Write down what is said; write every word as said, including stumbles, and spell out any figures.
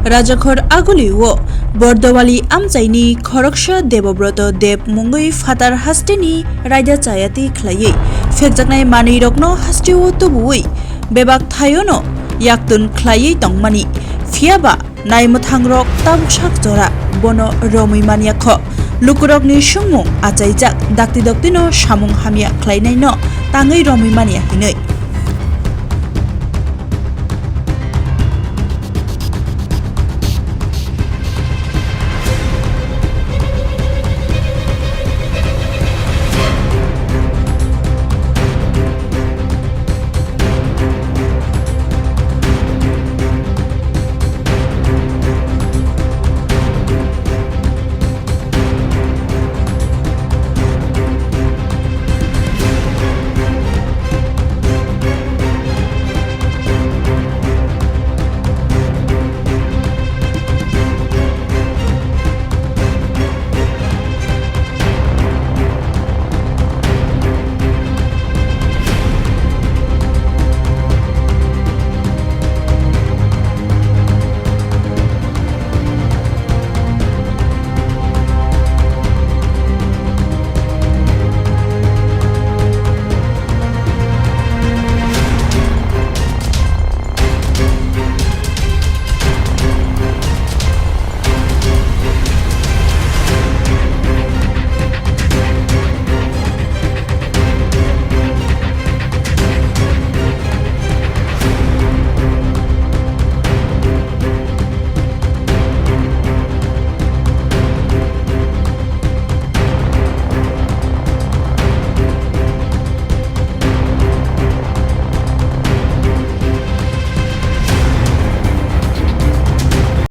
Rajakhor Aguli o Bordowali amchaini khoroksa Debobroto Deb mungwi phatar hasteni raida chayati khlaiwi phekjaknai manwirokno hasteo tubuwi bebak thaiono yaktun khlaiwi tongmani. Phiyaba naimwthangrok tabuk sak jora bono romwi manya kho. Lukurokni sungmung achaijak dakti doktino samung hamya khlainaino tangwi romwi manya hinwi